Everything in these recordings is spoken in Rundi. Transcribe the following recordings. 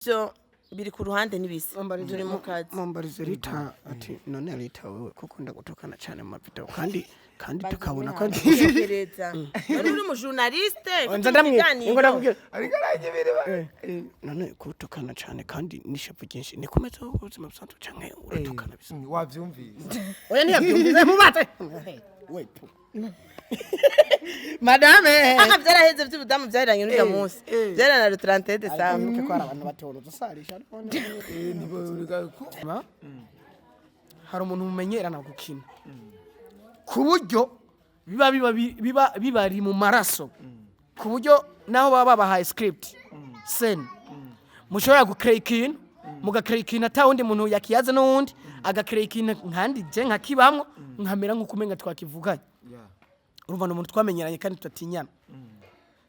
Ivyo biri ku ruhande n'ibisa turi mu kazi. Mumbarize Rita ati: "None Rita, wewe ko ukunda gutukana cyane mu mavideo kandi tukabona ko Tekereza none uri umujournaliste. Nza ndamwe ngo ndakubwira. Ariko aranyibiri. None kutukana cyane kandi n'ishavu ryinshi, ni kumeze ubuzima busanzwe canke uratukana bisa?" Wavyumvise? Oya, ntiyabyumvise, mubate we madame. Aha vyaraheze vy'ubudamu, vyahiranye n'urya munsi, vyahiranye na 31 décembre. Wibuke ko hari abantu batora udusarisha, ariko hari umuntu mumenyerana gukina ku buryo biba bibari mu maraso, ku buryo naho baba babahaye script scene mushobora gucreate ikintu, mugacreate ikintu ata wundi muntu yakiyaze, n'uwundi agacreate ikintu nkandi je nkakibamwo, nkamera nk'uko umenga twakivuganye. Urumva ni umuntu twamenyeranye kandi tutatinyana.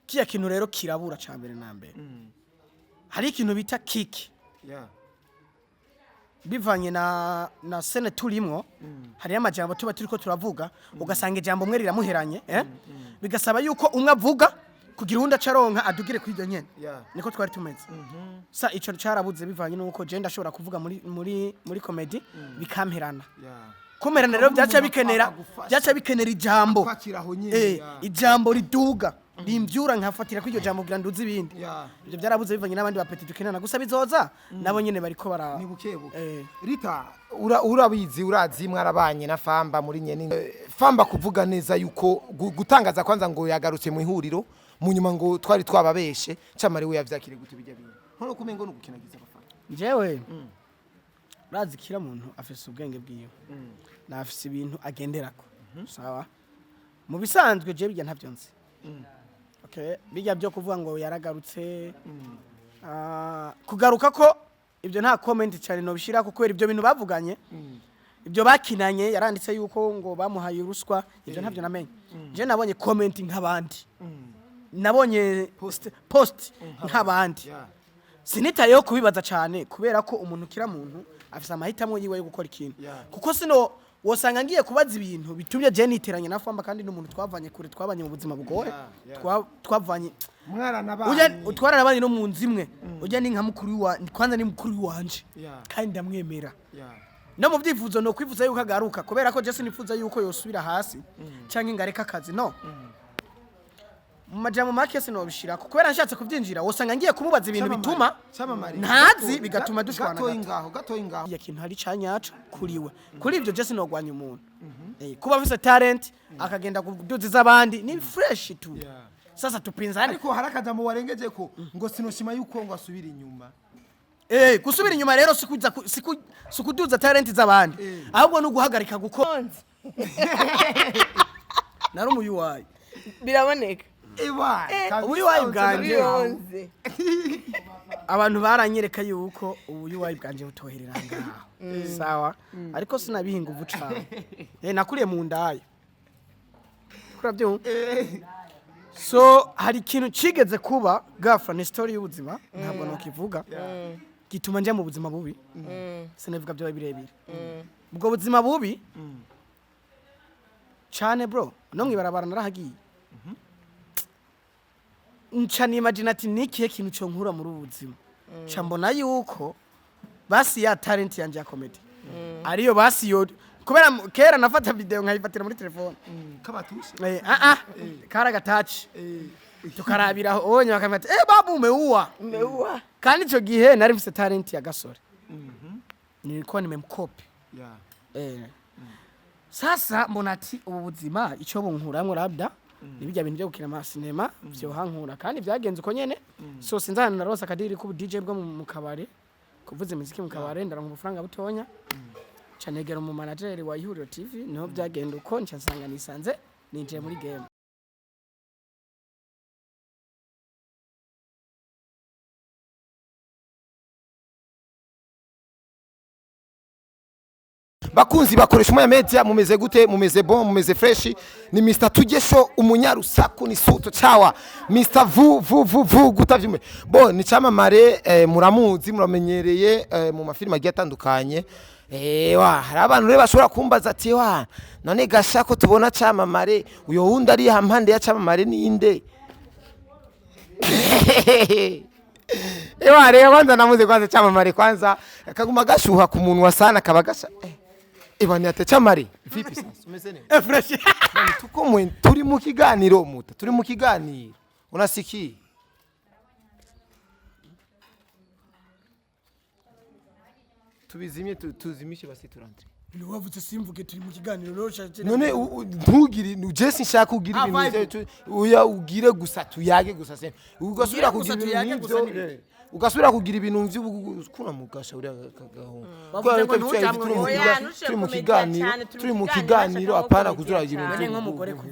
Kiya kintu rero kirabura. Ca mbere na mbere hari ikintu bita kiki bivanye na scène turimwo. Hariyo amajambo tuba turiko turavuga, ugasanga ijambo umwe riramuheranye, eh? Bigasaba yuko umwe avuga kugira uwundi acaronka adugire kuri iryo nyene. Niko twari tumeze. Sa ico carabuze bivanye nuko je ndashobora kuvuga muri comedy bikamperana. Kumerana rero byaca bikenera Agufasha. byaca bikenera ijambo Kwakira aho nyene, ijambo riduga rimvyura, nkafatira kuri iryo jambo kugira nduze ibindi. Ibyo byarabuze bivanye n'abandi ba petit dukenana. Gusa bizoza, nabo nyene bariko bara Ni buke buke. Rita, urabizi, urazi mwarabanye na Famba muri nyene. Famba kuvuga neza yuko gutangaza kwanza ngo yagarutse mu ihuriro, mu nyuma ngo twari twababeshe, camare we yavyakire gute bijya bintu? Nkono kumengo no gukinagiza abafana. Jewe urazi kila muntu afise ubwenge bwiwe, nafise ibintu agenderako. Sawa, mu bisanzwe je bijya ntavyo nzi. Okay, bijya byo kuvuga ngo yaragarutse, kugaruka ko ibyo nta comment cyane nobishira, kubera ibyo bintu bavuganye, ibyo bakinanye, yaranditse yuko ngo bamuhaye ruswa, ibyo ntabyo namenye. Je nabonye comment nk'abandi, nabonye post nk'abandi. Sinitayeho kubibaza cyane kubera ko umuntu kira muntu afise amahitamo yiwe yo gukora ikintu. Kuko sino wosanga ngiye kubaza ibintu bitumye je niteranye na Famba, kandi n'umuntu twavanye kure, twabanye mu buzima bugoye. Twavanye Mwaranabanye. Ujya twaranabanye no mu nzu imwe. Ujya ni nka mukuru wa kwanza, ni mukuru wanje kandi ndamwemera. No mu byifuzo no kwifuza yuko agaruka, kubera ko je sinifuza yuko yosubira hasi canke ngareka akazi. No mu majambo make sinobishirako kubera nshatse kubyinjira wosanga ngiye kumubaza ibintu bituma Camamare. ntazi, bigatuma dushwana gatoyi gato. Ngaho gatoyi ngaho. Iya kintu hari canyaco kuriwe kuri ibyo, je sinogwanya umuntu. Kuba afise talent akagenda kuduza iz'abandi ni fresh tu. Sasa tupinzane. Ariko hari akajambo warengeje ko ngo sinoshima yuko ngo asubira inyuma. Gusubira inyuma rero sikuza sikuduza talent z'abandi, ahubwo ni uguhagarika gukora. Nari umuyuwayi. Biraboneka. Ewa. Ubuyuwayi bwanje. Biyonze. Abantu baranyereka yuko ubuyuwayi bwanje butoherera ngaho. Sawa, ariko sinabihinga ubu cane. Nakuriye mu ndaya, kurabyumva. So hari ikintu cigeze kuba gafa, ni story y'ubuzima, ntabwo nokivuga, gituma nja mu buzima bubi. Sinabivuga, byoba birebire. Ubwo buzima bubi cane bro, no mwibarabara narahagiye, nca nimagine ati nikihe kintu cyo nkura muri ubu buzima? Nca mbona yuko basi ya talent yanje ya comedy ariyo basi yo, kubera kera nafata video nkayifatira muri telefone. Kabatushe. Ah ah, kara gataci tukarabiraho onye bakamata, babu umeua. Umeua. Kandi ico gihe nari mfise talent ya gasore, nilikuwa nimemkopi. Sasa mbona ati ubu buzima icyo bunkuramwo labda ni bijya bintu byo gukina amasinema vyohankura, kandi vyagenze uko nyene. So sinzi ahantu narose akadiri k'ubu DJ bwo mu kabare, kuvuza imiziki mu kabare, ndaronka ubufaranga butonya, nca negera umu manager wa Ihuriro TV, niho vyagenda uko, nca nsanga nisanze ninjiye muri game. Bakunzi bakoresha umwanya media, mumeze gute? Mumeze bon? Mumeze fresh? Ni Mr Tugesho, umunyarusaku, ni suto chawa Mr vu vu vu vu gutavyume bo ni camamare. Muramuzi, muramenyereye mu mafilime agiye atandukanye. Wa hari abantu rero bashobora kumbaza ati: "Wa none gasha ko tubona camamare, uyo wundi ari hampande ya camamare ninde?" Ewa rero kwanza namuze kwanza Chamamare kwanza kaguma gashuha ku munwa sana kaba gasha. Ewa ni ate Chamare. Vipi sasa? Umeze neza? Eh, fresh. Nani tuko mwe turi mu kiganiro muta. Turi mu kiganiro. Unasikia? Tubizimye tuzimishe basi turandre. Wavuze simvuge, turi mu kiganiro rero shaje. None ntugire je sinshaka kugira Ah, ibintu vibe. oya ugire gusa tuyage gusa se ugasubira Ugire gusa kugira ibintu tuyage gusa nk'ivyo n'ibiki? ugasubira kugira ibintu vy'ukuna mugasha uriya kagahungu. Bavuze ngo ntujamwe turi mu Oya, ntushire turi mu komediya kiganiro cane, turi turi mu mu kiganiro, kiganiro bashaka apana nko kuzura komediya ibintu None cane. nk'umugore nko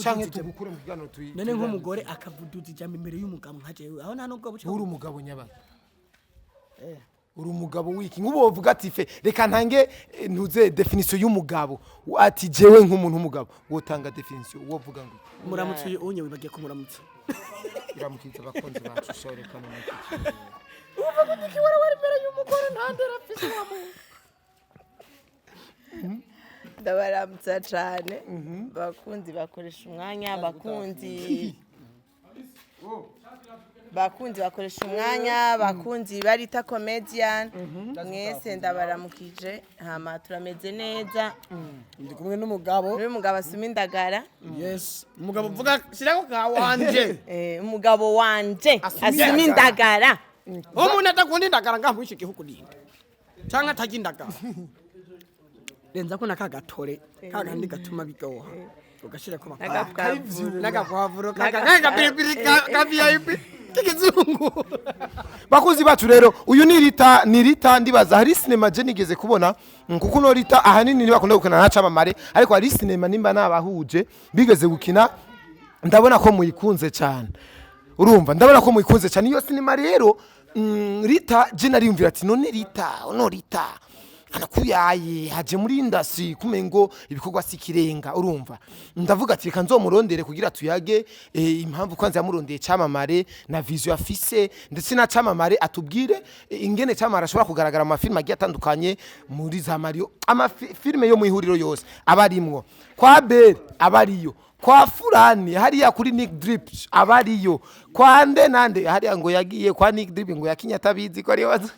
canke kuduza ijambo. tugukure mu kiganiro None nk'umugore akavuduza ijambo imbere y'umugabo nka jewe, aho nta nubwo buca. Uri umugabo nyabaki, uri umugabo wiki? Nk'ubu wovuga ati fe reka ntange ntuze definition y'umugabo, ati jewe nk'umuntu w'umugabo wotanga definition wovuga ngo Muramutse uyu unye wibagiye kumuramutsa. Iramukiza abakunzi bacu shoreka no Imbere Ndabaramutsa cane bakunzi bakoresha umwanya, bakunzi bakoresha umwanya, bakunzi barita comedian mwese ndabaramukije. Hama turameze neza. Ndi kumwe n'umugabo. N'uyu mugabo asuma indagara. Yes, umugabo uvuga shirako ka wanje. Umugabo wanje asuma indagara. Umuntu adakunda indagara ngaho muri iki gihugu ninde, canke atarya indagara? Renza ko nakagatore kakandi gatuma biryoha ugashirako N'agapwavuro. n'agapwavuro kagapiripiri ka VIP k'ikizungu. Bakunzi bacu rero, uyu ni Rita, ni Rita. Ndibaza hari sinema je nigeze kubona, kuko no Rita ahanini ntibakunda gukina na Camamare, ariko hari sinema nimba nabahuje bigeze gukina, ndabona ko muyikunze cyane. Urumva, ndabona ko muyikunze cyane iyo sinema rero. Rita je nariyumvira ati none Rita, no Rita anakuyaye haje muri industry kumengo ibikorwa si kirenga. Urumva, ndavuga ati reka nzomurondere kugira tuyage impamvu kwanza yamurondeye Camamare na vision afise, ndetse na Camamare atubwire ingene Camamare ashobora kugaragara mu mafilime agiye atandukanye muri za Mario, amafilime yo mu ihuriro yose abarimwo, kwa Bel abariyo, kwa Furani hariya kuri Nick Drip abariyo, kwa nde nande hariya ngo yagiye kwa Nick Drip ngo yakinya atabizi ko ariyo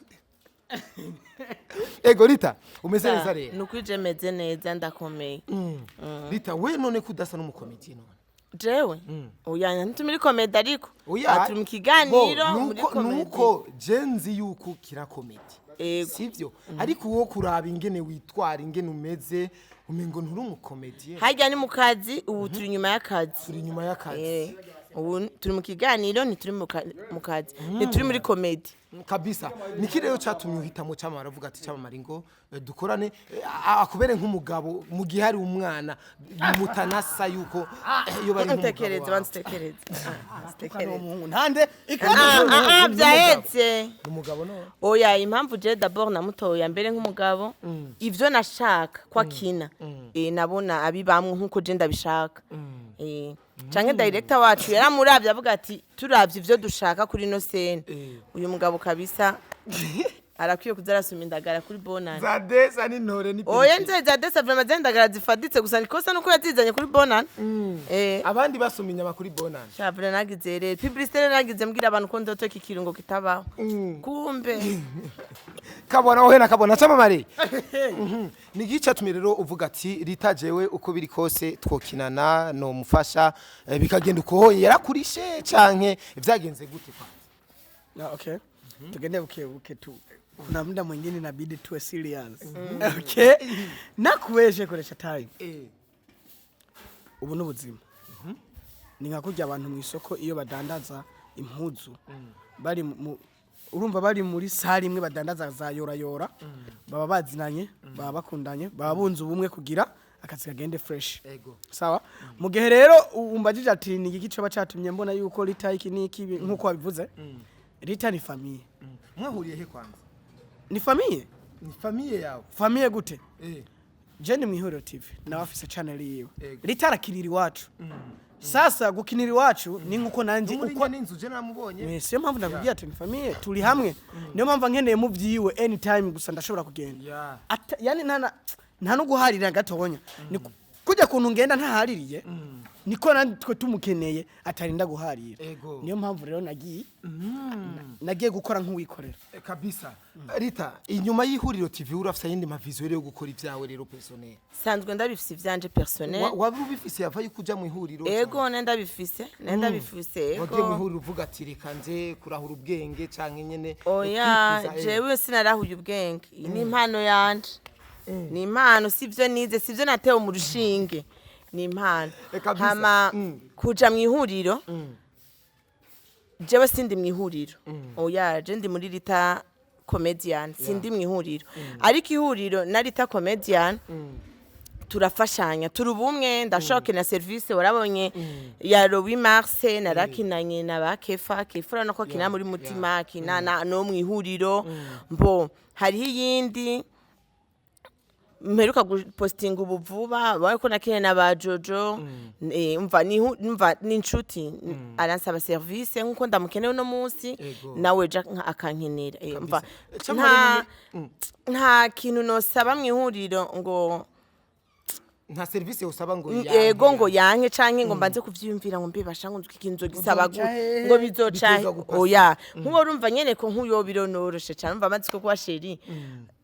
Ego Rita, umeze neza rero? Ni ukuri je meze neza, ndakomeye. Rita we, none ko udasa n'umukomedi none? Jewe oya, ntitumiri comedy ariko. Oya. Aha turi mu kiganiro Bo, muri nuko comedy. Nuko je nzi yuko ukina comedy. Ego. Sivyo? Ariko uwo kuraba ingene witwara, ingene umeze, umengo nturi umukomediye. Harya ni mu kazi, ubu turi inyuma y'akazi. Turi inyuma y'akazi. Ubu turi mu kiganiro, ntituri mu kazi, ntituri muri comedy. Kabisa. Niki rero catumye uhitamo Camamare, avuga ati Camamare ngo dukorane, akubere nk'umugabo mu gihe hari umwana mutanasa yuko iyo bari nk'umugabo Ntekereze. wawe? Banza utekereze. Ah, utekereze. Umuhungu ntande. Ah, ah, ah, byahetse. Umugabo no Oya, impamvu je d'abord namutoya mbere nk'umugabo, ivyo nashaka ko akina nabona abibamwe nkuko je ndabishaka, canke director wacu yaramuravye avuga ati turavye ivyo dushaka kuri ino scène, uyu mugabo kabisa arakwiye kuza arasoma indagara kuri bonane. Za desa n'intore ni Oya, nze za desa vraiment zendagara zifaditse gusa nikosa nuko yazizanye kuri bonane. Abandi basoma inyama kuri bonane. Shavure nagize rero publicité, rero nagize mbwira abantu ko ndotoka ikirungo kitabaho, kumbe. Kabona wowe na kabona Camamare. Ni iki catumye rero uvuga ati Rita jewe uko biri kose twokinana, no mufasha, bikagenda uko yarakurishe canke vyagenze gute kwa? Ah, okay. Tugende buke buke tu. Kuna muda mwingine inabidi tuwe serious. Okay? Nakuweshe koresha time. Ubu n'ubuzima. Ni nka kurya abantu mu isoko iyo badandaza impuzu. Bari mu urumva bari muri sare imwe badandaza za yora yora, baba bazinanye, baba bakundanye, baba bunze ubumwe kugira akazi kagende fresh. Ego. Sawa, mu gihe rero umbajije ati ni igiki coba catumye mbona yuko Rita iki n'iki nkuko wabivuze, Rita ni famille. Mwahuriye he kwanza? Ni famille. Ni famille yawe? Famille gute? Je ni mwihuriro TV nawe afise channel yiwe. Ego. Rita arakinira iwacu. Sasa gukinira iwacu ni nkuko nanje muri uko n'inzu je namubonye. Siyo mpamvu ndakubwiye ati ni famille, turi hamwe, niyo mpamvu nkeneye mu vyiwe anytime gusa ndashobora kugenda. Yani nta no guharira gatonya, ni kujya kuntu ngenda ntahaririye. Niko natwe tumukeneye atarinda guharira. Ego. Niyo mpamvu rero nagiye gukora nk'uwikorera. Kabisa. Rita, inyuma y'Ihuriro TV urafise ayindi ma vision yo gukora ibyawe rero personnel? Sanzwe ndabifise ivyanje personnel. Waba ubifise yava yuko uja mu ihuriro? Ego, ne ndabifise, ne ndabifise. Wagiye mu Ego. ihuriro uvuga ati reka nze kurahura ubwenge canke nyene? Oya. Kwikuza. Jewe sinarahuye ubwenge. Iyi ni impano yanje, ni impano, sivyo nize, sivyo natewe mu rushinge, ni impano. Kabisa. Hama kuja mu ihuriro, jewe sindi mu ihuriro, oya. Je ndi muri Rita Comedian, sindi mu ihuriro, ariko ihuriro na Rita Comedian turafashanya, turi ubumwe. Ndashobora na service warabonye ya Robi Mars, narakinanye na ba Kefa. Kefa urabona ko akina muri Mutima, akina no mu ihuriro. Mbo hariho iyindi mperuka gupostinga ubu vuba, bawe ko nakina na ba Jojo. Umva umva ni inshuti, aransaba service nkuko ndamukeneye uno munsi, nawe ja akankenera. Umva, Cyamara nta kintu nosaba mu ihuriro ngo Nta service usaba ngo yanke? Ego, ngo yanke canke ngo mbanze kuvyiyumvira ngo mbibasha ngo nzuki ikintu gisaba Bizoca hehe? ngo bizoca Bitegerezwa gupasa. Oya, nkubo urumva nyene ko nkuyo bironoroshe cane. Umva amaze ko kuba chéri,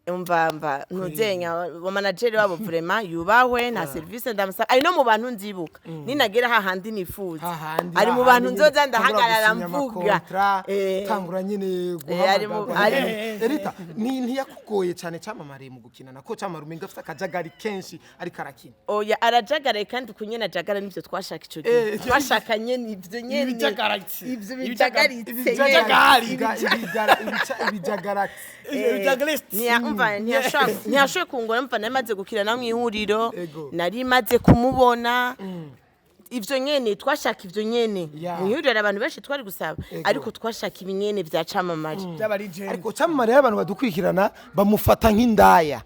umva mva ntuzenya wa manager wabo vraiment yubahwe. Nta service ndamusaba, ari no mu bantu nzibuka ninagera hahandi nifuza. Hahandi. Ari mu bantu Hahandi nzoza nyene ndahagarara tangura gusinya mvuga. amakontra, tangura nyene Ari mu- guhamagarwa. Rita, ni ntiyakugoye cyane Camamare mu gukina nako? Camamare umenga afite akajagari kenshi ariko arakina. Oya, arajagaraye, kandi kunyene ajagara nivyo twashaka ico gihe. Twashaka nyene ivyo nyene. Ibijagaritse. Ivyo bijagaritse nyene. Ibijagari. Ibijagaragisi. Ibijagalist. Umva, ntiyashoboye kungora. Mva nari maze gukina nawe mu ihuriro, nari maze kumubona. Ivyo nyene twashaka, ivyo nyene. Mu ihuriro hari abantu benshi twari gusaba, ariko twashaka ibinyene vya Camamare. By'aba legend. Ariko Camamare, abantu badukurikirana bamufata nk'indaya.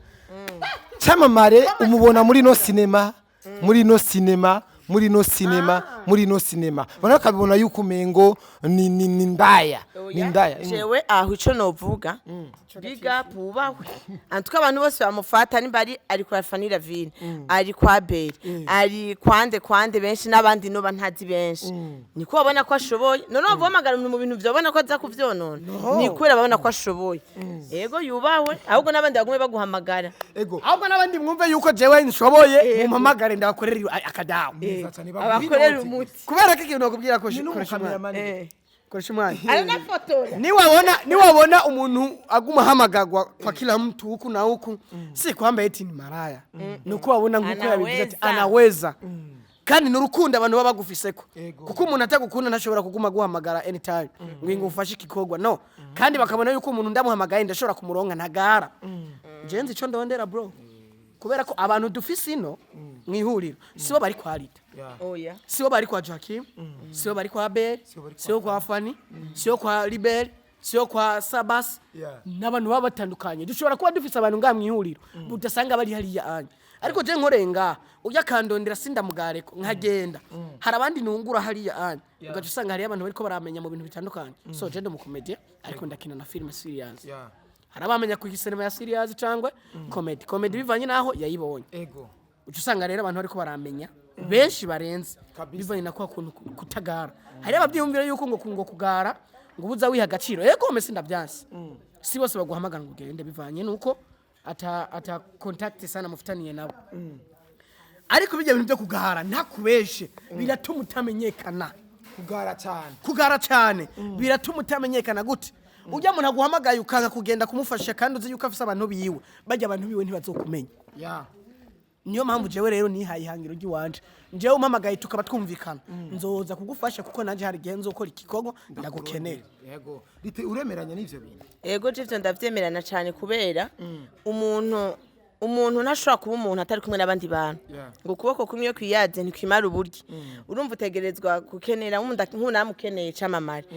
Camamare umubona muri no sinema, muri no sinema, muri no sinema, muri no sinema, bana bakabibona yuko umengo ni ndaya, ni ndaya. Jewe aho ico novuga, big up, wubahwe. Antuka abantu bose bamufata, nimba ari kwa Fanira Vine, ari kwa Beri, ari kwande kwande benshi n'abandi noba ntazi benshi, niko babona ko ashoboye. None bavuhamagara umuntu mu bintu vyobona ko aza kuvyonona? Ni kubera babona ko ashoboye. Ego, yubahwe. Ahubwo n'abandi bagume baguhamagara. Ego. Ahubwo n'abandi mwumve yuko jewe nshoboye, mumpamagare ndabakorera akadamu. Neza cyane. Abakorera umuti. Kubera ko ikintu nakubwira ko Ni koresha umwanya. n'umukameramani. Koresha umwanya. Aranafotora. Niwabona umuntu aguma ahamagagwa kwa kila mtu huku na huku, si kwamba eti ni maraya, nuko wabona nkuko yabivuze ati Anaweza. anaweza, kandi ni urukundo abantu baba bagufiseko. Kuko umuntu atagukunda ntashobora kuguma guhamagara anytime ngo ufashe igikorwa. No kandi bakabona yuko umuntu ndamuhamagaye ndashobora kumuronka ntagara. Jewe nzi ico ndondera, bro, kubera ko abantu dufise ino mwihuriro sibo bari kwa Rita, Oya. sibo bari kwa Joaquim, sibo bari kwa Abel, sibo kwa Fani, sibo kwa Libel, sibo kwa Sabas. N'abantu baba batandukanye. Dushobora kuba dufise abantu ngaha mwihuriro udasanga bari hariya anya, ariko je nkoreye ngaha ujya akandondera sindamugareko nkagenda, hari abandi nungura hariya anya, ugaca usanga hariyo abantu bariko baramenya mu bintu bitandukanye. So je ndi umukomediya, ariko ndakina na film serious. Hari abamenya ku sinema ya serious cyangwa comedy, comedy bivanye naho yayibonye. Uca usanga rero abantu bariko baramenya benshi barenze bivanye na kwa kuntu kutagara. Hari ababyiyumvira yuko ngo kugara ngo ubuza wiha agaciro. Ego mese ndavyanse, si bose baguhamagara ngo ugende, bivanye nuko ata contact sana mufitaniye nabo. Ariko bijya bintu byo kugara, ntakubeshe, biratuma utamenyekana. Kugara cyane. Kugara cyane biratuma utamenyekana. Gute? Ujya umuntu aguhamagaye ukanga kugenda kumufasha kandi uzi yuko afise abantu biwe, bajya abantu biwe ntibazokumenya. Niyo mpamvu jewe rero nihaye ihangiro ry'iwanje. Njyewe umpamagaye tukaba twumvikana, nzoza kugufasha, kuko nanjye hari igihe nzokora igikorwa ndagukenera. Yego. Rite, uremeranya n'ivyo bintu? Ego, je ivyo ndavyemerana cyane, kubera umuntu ntashobora kuba umuntu atari kumwe n'abandi bantu. Ngo ukuboko kumwe iyo kwiyaze ntikwimara uburyo. Urumva utegerezwa gukenera nk'unamukeneye Camamare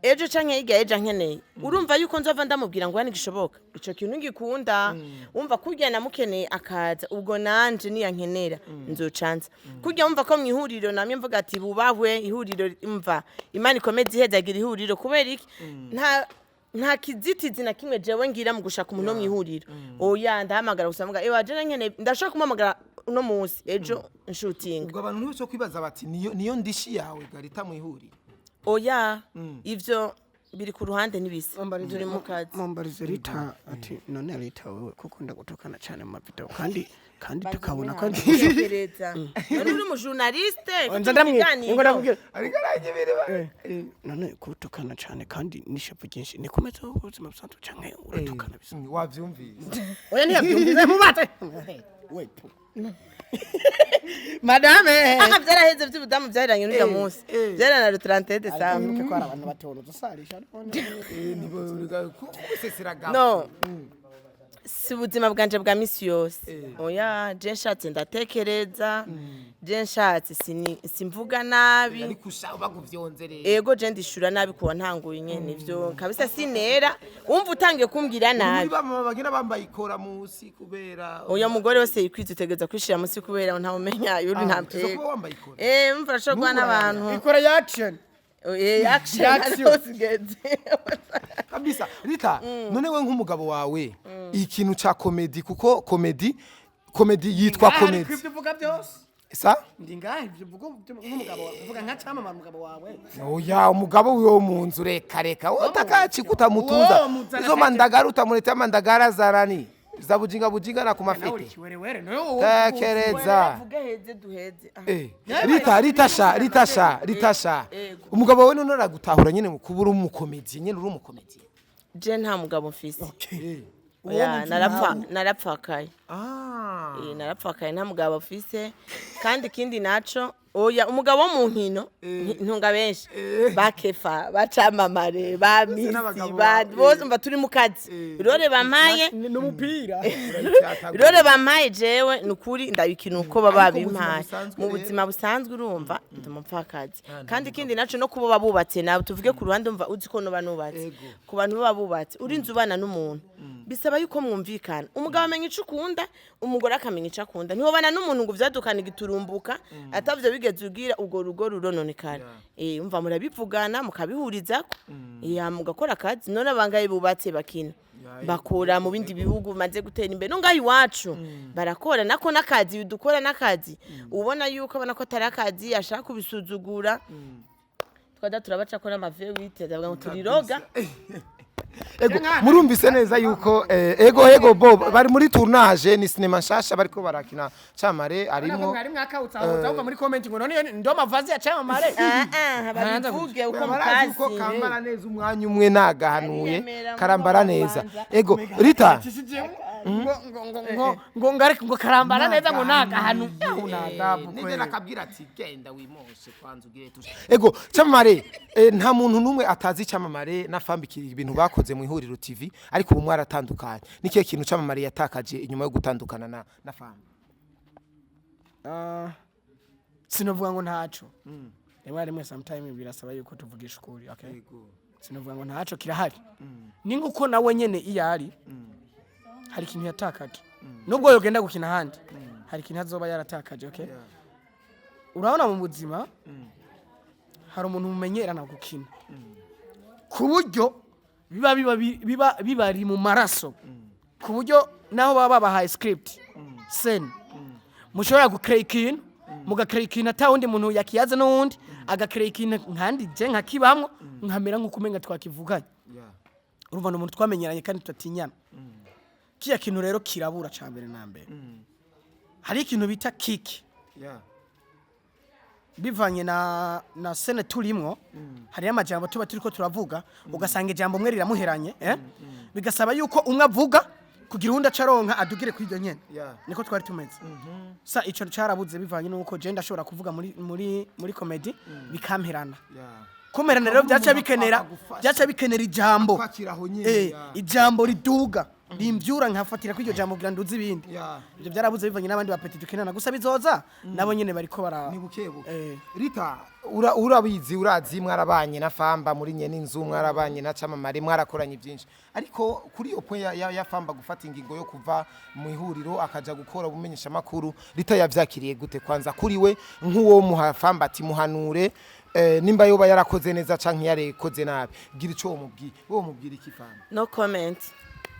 ejo canke hirya ejo ankeneye, urumva yuko nzova ndamubwira ngo hano gishoboka ico kintu ngikunda. Wumva kurya namukeneye akaza, ubwo nanje niyankenera nzocanza kurya. Wumva ko mwihuriro namye mvuga ati bubahwe ihuriro. Umva, Imana ikomeze ihezagira ihuriro. Kubera iki? Nta kizitizi na kimwe jewe ngira mu gushaka umuntu wo mwihuriro. Oya, ndahamagara gusa mvuga ewa je nkeneye, ndashaka kumuhamagara. uno munsi, ejo nshutinga. Ubwo abantu ntibashobora kwibaza bati niyo ndishi yawe garita mwihurire? Oya, ivyo biri ku ruhande, n'ibisa turi mu kazi. Mumbarize Rita ati: "None Rita, wewe kuko ndagutukana cyane mu mavideo kandi tukabona ko Tekereza none uri umujournaliste ko Nza turi mu ndamwe biganiro. ngo ndakubwira. Ariko aranyibiri. None kutukana cyane kandi n'ishavu ryinshi, nikomeze ubuzima busanzwe canke uratukana bisa?" Wavyumvise? Oya, ntiyabyumvise, mubate we madame. Aha vyaraheze, vy'ubudamu vyahiranye n'urya munsi, vyarana le 31 décembre. Wibuke ko hari abantu batona udusarisha. Kubuseseraga. No, si ubuzima bwanje bwa misi yose, oya. Je nshatse ndatekereza, je nshatse simvuga nabi. Ariko usha baguvyonze rero. Ego, je ndishura nabi kuwa ntanguye nyene ivyo kabisa, sinera wumva utangiye kumbwira Muri nabi. ba mama bagenda bambaye ikora musi kubera Oya, umugore wese yikwiza, utegereza kwishira musi kubera ntawumenya yuri nta Tuza kuba wambaye ikora. Umva, urashobora guha n'abantu. Ikora ya action. Action. Action. Hose ugeze. Kabisa. Rita, none we nk'umugabo wawe, ikintu ca comedy, kuko comedy yitwa comedy. Ibyo uvuga byose. Sa? Ndi ngahe, ibyo uvuga nk'umugabo wawe, uvuga nka cyamamara umugabo wawe. Oya, umugabo wiwe wo mu nzu, reka reka, utakachi kutamutunza. Uwo muzana. Izo mandagara utamuletea, mandagara zarani za bujinga bujinga na Nawe uri kumafete. kiwerewere nawe wowe. Tekereza. Vuga heze duheze. Ah. Rita, Rita sha, Rita sha, Rita sha. Ego. Umugabo wawe none aragutahura nyene kuba uri umukomedi nyene, uri umukomedi? Je nta mugabo mfise. Uwo Oya, mu nzu narapfa ntawe. narapfakaye. Ah. Narapfakaye, nta mugabo afise. Kandi ikindi naco, oya, umugabo wo mu nkino ntunga benshi bakefa bacamamare ba misi n'abagabo ba bose, umva, turi mu kazi, rore bampaye. N'umupira. Rore bampaye jewe ni ukuri ndabikina uko baba Ariko mu buzima babimpaye. busanzwe Mu rero? buzima busanzwe, urumva, ndi umupfakazi. Kandi ikindi naco, no kuba bubatse nabo tuvuge ku ruhande, umva, uzi ko noba nubatse. Ku bantu baba bubatse, urinze ubana n'umuntu bisaba yuko mwumvikana. Umugabo amenya ico ukunda, umugore akamenya ico akunda. Ntiwobana n'umuntu ngo uvyadukane igiturumbuka atavyo bigeze ugira, urwo rugo rurononekara. Umva, murabivugana, mukabihurizako, mugakora akazi. None abangaye bubatse bakina, bakora mu bindi bihugu bimaze gutera imbere, no ngaho iwacu barakora nako n'akazi dukora n'akazi, ubona yuko abona ko atari akazi, ashaka kubisuzugura, twajya turabaca ko n'amavewite ndavuga ngo turiroga. Ego, murumvise neza yuko ego ego bo bari muri tournage, ni sinema nshasha bariko barakina, Camare arimo. Mwari mwakawutse aho uza muri comment ngo none ndo mavazi ya cyamamare. Ah, ah, babivuge uko Barazi uko mukazi. kambara neza, umwanya umwe nagahanuye. Ariyemera. Karambara ngo neza. banza. Ego Rita. Ngo ngo ngo ngo ngo ngareke ngo karambara neza, ngo nagahanu unadabu. Nende nakabwira ati: "Genda wimoshe kwanza ugire tushe." Ego Camamare, nta muntu numwe atazi Camamare na Fambikira, ibintu bakoze mu Ihuriro TV, ariko ubu mwaratandukanye. Ni kihe kintu Camamare yatakaje inyuma yo gutandukana na Fambi? Sinovuga ngo ntaco. Rimwe na rimwe, sometime birasaba yuko tuvugisha ukuri, okay? Sinovuga ngo ntaco, kirahari. Ni nkuko nawe nyene iyo ari hari ikintu yatakaje, nubwo yogenda gukina ahandi hari ikintu azoba yaratakaje, okay? Urabona, mu buzima hari umuntu mumenyerana gukina ku buryo biba bibari mu maraso, ku buryo naho baba babahaye script scene, mushobora gucreate ikintu, mugacreate ikintu ata wundi muntu yakiyaze, n'uwundi agacreate ikintu nkandi, je nkakibamwo, nkamera nk'uko umenga twakivuganye. Urumva, ni umuntu twamenyeranye kandi tutatinyana. Kiya kintu rero kirabura. Ca mbere na mbere, hari ikintu bita kiki bivanye na scène turimwo. Hariyo amajambo tuba turiko turavuga, ugasanga ijambo umwe riramuheranye, eh? Bigasaba yuko umwe avuga kugira uwundi acaronka adugire kuri iryo nyene. Niko twari tumeze. Sa ico carabuze bivanye nuko je ndashobora kuvuga muri comedy bikamperana. Kumerana rero byaca bikenera Akagufasha. byaca bikenera ijambo. Akwakira aho nyene, Ijambo riduga rimbyura, nkafatira kuri iryo jambo kugira nduze ibindi. Ibyo byarabuze bivanye n'abandi ba petit dukinana. Gusa bizoza, nabo nyene bariko bara Ni buke buke. Rita, urabizi, urazi, mwarabanye na Famba muri nyene inzu, mwarabanye na Camamare, mwarakoranye byinshi. Ariko kuri iyo point ya Famba gufata ingingo yo kuva mu Ihuriro akaja gukora ubumenyesha makuru, Rita yavyakiriye gute kwanza kuri we nk'uwo muha Famba ati muhanure, nimba yoba yarakoze neza canke yarekoze nabi, gira ico womubwiye. Wowe mubwira iki Famba? No comment,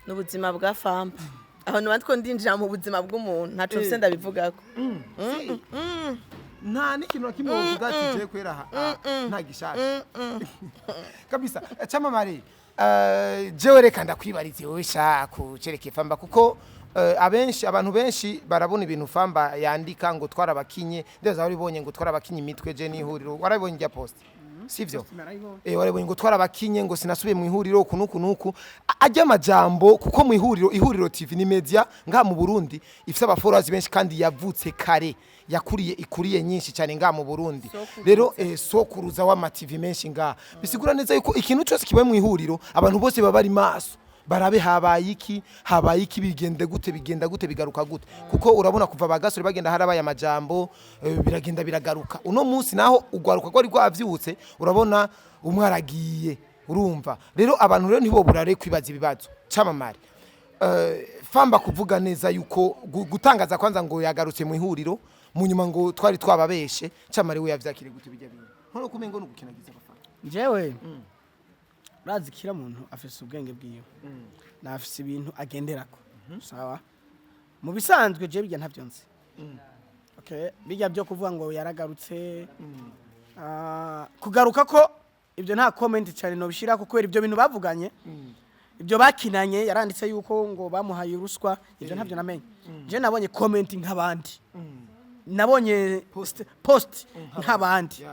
n'ubuzima bwa Famba. Aho nuba ndiko ndinjira mu buzima bw'umuntu, ntaco mfise ndabivugako. Nta n'ikintu na kimwe wovuga ati je kwera aha, nta gishasha kabisa. Camamare, jewe reka ndakwibarize wowe sha kucereke Famba, kuko abenshi, abantu benshi barabona ibintu Famba yandika ngo twarabakinye. Ndeza waribonye ngo twarabakinye imitwe je n'ihuriro, warabonye rya post, sivyo? Warabonye ngo twarabakinye, ngo sinasubiye mu ihuriro uku nuku nuku. Ajya amajambo, kuko mu ihuriro, Ihuriro TV ni media ngaha mu Burundi ifite aba followers benshi kandi yavutse kare, yakuriye, ikuriye nyinshi cyane ngaha mu Burundi. Rero sokuruza w'ama TV menshi ngaha, bisigura neza yuko ikintu cyose kibaye mu ihuriro abantu bose baba bari maso, barabe habaye iki, habaye iki, bigende gute, bigenda gute, bigaruka gute. Kuko urabona kuva bagasore bagenda harabaye amajambo, biragenda biragaruka. Uno munsi naho ugwaruka rwari rwavyutse, urabona umwe aragiye. Urumva rero abantu rero ntiboburare kwibaza ibibazo. Camamare, Famba kuvuga neza yuko gutangaza kwanza ngo yagarutse mu ihuriro, mu nyuma ngo twari twababeshe, Camamare we yavyakiriye gute bijya bintu nkono kumengo no gukinagiza abafana? Jewe urazi kila muntu afise ubwenge bwiwe, nafise ibintu agenderako. Sawa, mu bisanzwe je bijya ntavyo nzi. Okay, bijya byo kuvuga ngo yaragarutse, kugaruka ko ibyo nta comment cyane nobishirako, kubera ibyo bintu bavuganye, ibyo bakinanye, yaranditse yuko ngo bamuhaye ruswa, ibyo ntabyo namenye. Je nabonye comment nk'abandi, nabonye post nk'abandi.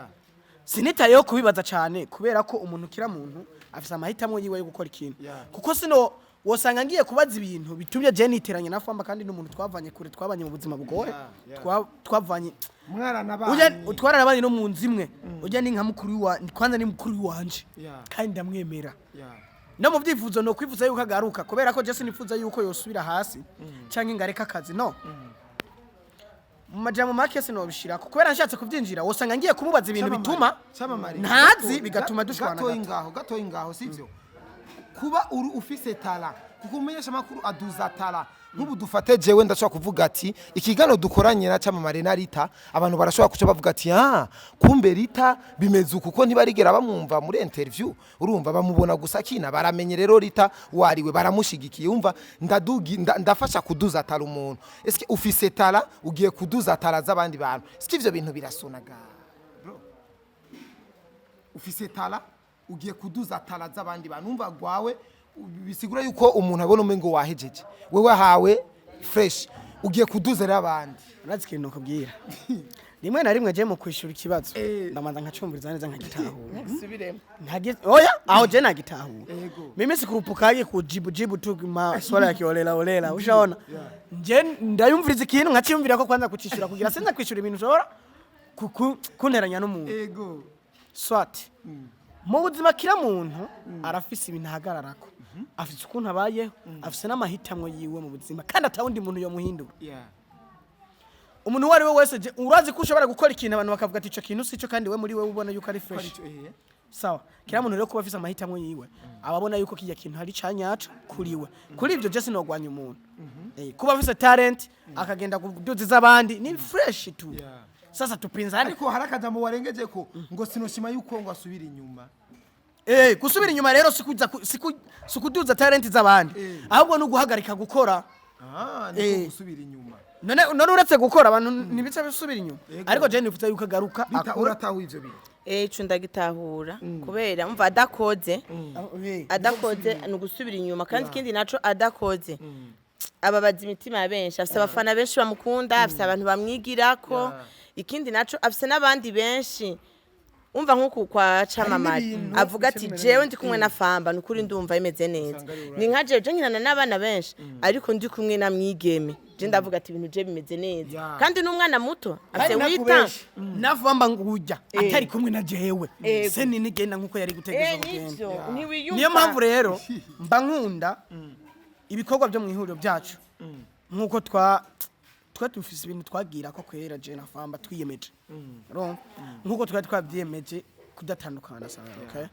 Sinitayeho kubibaza cyane, kubera ko umuntu, kira muntu afise amahitamo yiwe yo gukora ikintu. Kuko sino wosanga ngiye kubaza ibintu bitumye je niteranye na Famba, kandi n'umuntu twavanye kure, twabanye mu buzima bugoye. Twavanye Mwaranabanye. Ujya twaranabanye no mu nzu imwe. Ujya ni nka mukuru wa kwanza, ni mukuru wanje. Kandi ndamwemera. No mu byifuzo no kwifuza yuko agaruka, kubera ko je sinifuza yuko yosubira hasi canke ngareka akazi. No mu majambo make sinobishirako, kubera nshatse kuvyinjira wosanga ngiye kumubaza ibintu bituma Camamare, ntazi, bigatuma dushwana gatoyi gato. Ngaho gatoyi ngaho, sivyo? Kuba uri ufise talent, kuko umenyesha amakuru aduza talent. Nk'ubu dufate jewe ndashobora kuvuga ati ikiganiro dukoranye na Camamare na Rita, abantu barashobora kuca bavuga ati: "Ah, kumbe Rita bimeze uku," kuko ntibarigera bamwumva muri interview. Urumva bamubona gusa kina, baramenye rero Rita wariwe, baramushigikiye. Umva ndadugi ndafasha kuduza talent umuntu. Eske ufise talent, ugiye kuduza talent z'abandi bantu, eske ivyo bintu birasonaga? Bro, ufise talent, ugiye kuduza talent z'abandi bantu, umva gwawe bisigura yuko umuntu abona umengo wahejeje, wewe hawe fresh, ugiye kuduza rero abandi. Urazi ikintu nakubwira, rimwe na rimwe je mu kwishura ikibazo ndamanza nkacumviriza neza, nkagitahura. Subiremo. Oya, aho je nagitahura. Ego. Mimi sikurupukaje kujibu jibu tu maswala ya kiholela holela, ushaona? Nje ndayumviriza ikintu, nkaciyumvira ko kwanza kucishura, kugira sinza kwishura ibintu ushobora kunteranya n'umuntu. Swat mu buzima kila muntu arafise ibintu ahagararako, afise ukuntu abayeho, afise n'amahitamwo yiwe mu buzima, kandi atawundi muntu yomuhindura. Umuntu uwo ari we wese, urazi ko ushobora gukora ikintu abantu bakavuga ati ico kintu sico, kandi we muri wewe ubona yuko ari fresh. Sawa, kila muntu rero kuba afise amahitamo yiwe, aba abona yuko kijya kintu hari canyaco kuri we. Kuri ivyo je sinogwanya umuntu. Kuba afise talent akagenda kuduza iz'abandi ni fresh tu. Sasa tupinzane. Ariko hari akajambo warengeje ko ngo sinoshima yuko ngo asubira inyuma. Gusubira inyuma rero sikuza sikuduza talent z'abandi, ahubwo no guhagarika gukora. Ah, niko gusubira inyuma. None uretse gukora abantu ntibica bisubira inyuma? Yego. Ariko je nifuza yuko agaruka Bita akora. uratahuye ivyo bintu? Ico ndagitahura, kubera umva adakoze, adakoze ni ugusubira inyuma. Kandi ikindi naco, adakoze ababaza imitima ya benshi. Afise abafana benshi bamukunda, afise abantu bamwigirako. Ikindi naco, afise n'abandi benshi. Umva nk'uku kwa Camamare n'ibintu avuga ati bica bimera jewe neza. ndi kumwe na Famba, ni ukuri ndumva bimeze neza. Ni nka jewe, je nkinana n'abana benshi, ariko ndi kumwe na Mwigeme, je ndavuga ati ibintu je bimeze neza. Kandi n'umwana muto afise Kandi 8. nakubeshe, navamba ngujya atari kumwe na jewe, Ego. se nigenda nkuko yari gutegereza kugenda. Nivyo, ntiwiyumva. Niyo mpamvu rero mba nkunda ibikorwa byo mu ihuriro byacu, nkuko twa dufise ibintu twagira ko kwera je na Famba twiyemeje. Urumva nkuko twari twabyiyemeje kudatandukana. Sawa, okay,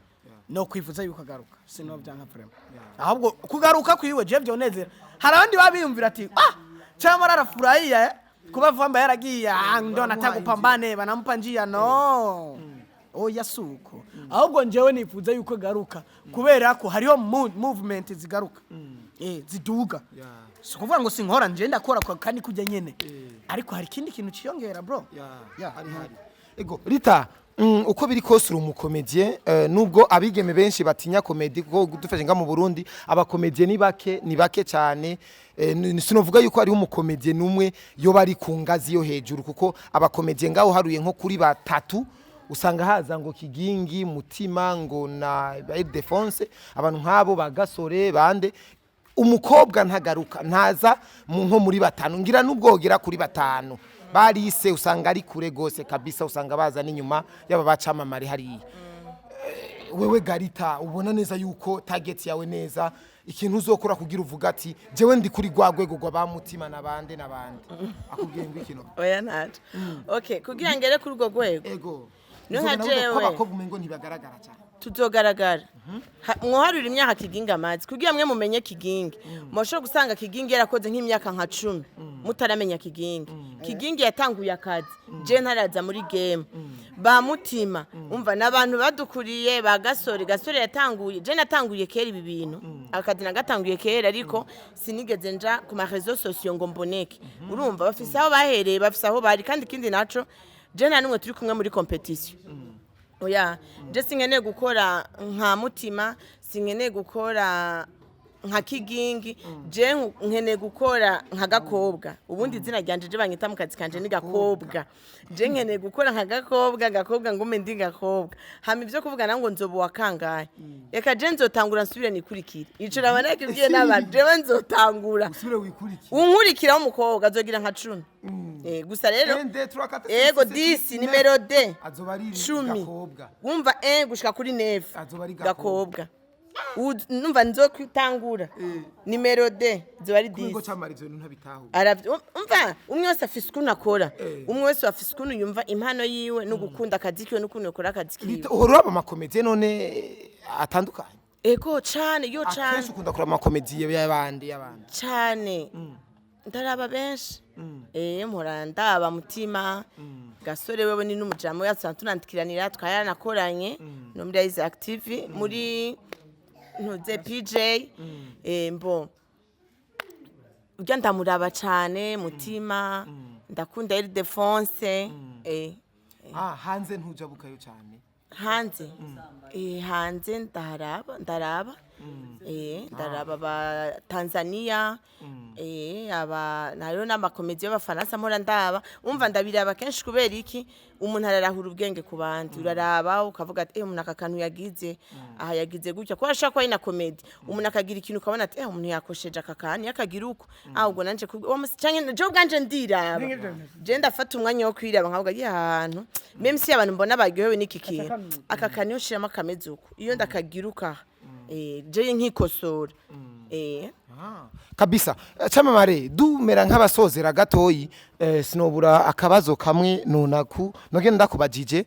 no kwifuza yuko agaruka sino byanka vraiment. Ahubwo kugaruka kwiwe je byonezera. Hari abandi babiyumvira ati: "Ah, cyangwa arafurahia kuba Famba yaragiye, ah, ndo nataka upambane, banampa njia." No, oya, suko. Ahubwo njyewe nifuza yuko garuka, kubera ko hariho movement zigaruka. Ziduga. Si ukuvuga ngo sinkora, nje ndakora kandi kujya nyene, ariko hari ikindi kintu ciyongera, bro. Yeah. Hari hari. Ego Rita, uko biri kose uri umucomédien, nubwo abigeme benshi batinya comédie, kuko dufashe nga mu Burundi abacomédien ni bake, ni bake cyane. Sinovuga yuko ari umucomédien numwe yo bari ku ngazi yo hejuru, kuko abacomédien ngaho haruye nko kuri batatu usanga haza ngo Kigingi, Mutima, ngo na Ildefonse, abantu nk'abo bagasore bande. Umukobwa ntagaruka, ntaza mu nko muri batanu, ngira nubwogera kuri batanu barise usanga ari kure gose kabisa, usanga baza n'inyuma yaba bacamamare hariya. Wewe Garita, ubona neza yuko target yawe neza, ikintu uzokora kugira uvuga ati jewe ndi kuri rwa rwego rwa ba Mutima nabande nabande, akubwiye ngo ikino? Oya, ntaco. Okay, kugira ngere kuri urwo rwego, ego. Niyo nka Uzobona ko jewe. abakobwa umengo ntibagaragara cyane. Tuzogaragara. Mwoharura imyaka Kigingi amazi kugira mwe mumenye Kigingi, mushobora gusanga Kigingi yarakoze nk'imyaka nka 10 mutaramenya Kigingi. Kigingi yatanguye akazi je ntaraza muri game. Ba Mutima, umva, n'abantu badukuriye, ba Gasore. Gasore yatanguye, je natanguye kera ibi bintu, akazi nagatanguye kera, ariko sinigeze nja ku ma réseaux sociaux ngo mboneke. Urumva, bafise aho bahereye, bafise aho bari. Kandi ikindi naco, je nta n'umwe turi kumwe muri compétition. Oya, je sinkeneye gukora nka Mutima, sinkeneye gukora nka Kigingi, je nkeneye gukora nka Gakobwa. Ubundi izina ryanje je banyita mu kazi kanje ni Gakobwa. Je nkeneye gukora nka Gakobwa, Gakobwa ngume ndi Gakobwa. Hama ivyo kuvuga nango nzoba wa kangahe, reka je nzotangura nsubire nikurikire ico naba nakibwiye n'abantu. Jewe nzotangura Usubire wikurikire. Unkurikira w'umukobwa azogira nka 10. Gusa rero Un, deux, trois, quatre, ego, six, sept, 10 huit, numéro deux. Azoba ari 10. Gakobwa. Wumva, 1 gushika kuri 9. Azoba ari Gakobwa. Numva nzokutangura numéro deux zoba ari Kuko 10. camara ivyo bintu ntabitaho. Umva, umwe wese afise ukuntu akora, umwe wese afise ukuntu yumva impano yiwe no gukunda akazi kiwe n'ukuntu yakora akazi kiwe. Uhora uraba amacomédie none atandukanye? Ego cane, yo cane. Akenshi ukunda kuraba amacomédie y'abandi y'abandi? Cane, ndaraba benshi. Mpora ndaba Mutima, Gasore, wewe ni n'umujamo yacu tunandikiranira, twayanakoranye no muri Isaac TV, muri ntuze PJ. Mbo urya ndamuraba cane Mutima, ndakunda Ildefonse. Ah, hanze ntujabukayo cyane? Hanze, hanze ndaraba, ndaraba, ndaraba aba Tanzania, aba hariho n'amacomédie y'abafaransa mpora ndaba. Umva, ndabiraba kenshi. Kubera iki? Umuntu ararahura ubwenge ku bandi. Uraraba ukavuga ati umuntu aka kantu yagize aha, yagize gutya, kuko ashobora kuba ari na comédie, umuntu akagira ikintu ukabona ati umuntu yakosheje aka kantu, yakagira uko. Ah, ubwo nanje wa musi canke jewe ubwanje ndiraba, je ndafata umwanya wo kwiraba nkavuga ya hantu, même si abantu mbona baryohewe n'iki kintu, aka kantu iyo nshiramo akameze uko, iyo ndakagira uka, je nkikosora. Kabisa. Camamare, dumera nk'abasozera gatoyi, sinobura akabazo kamwe nunaku nogenda ndakubajije.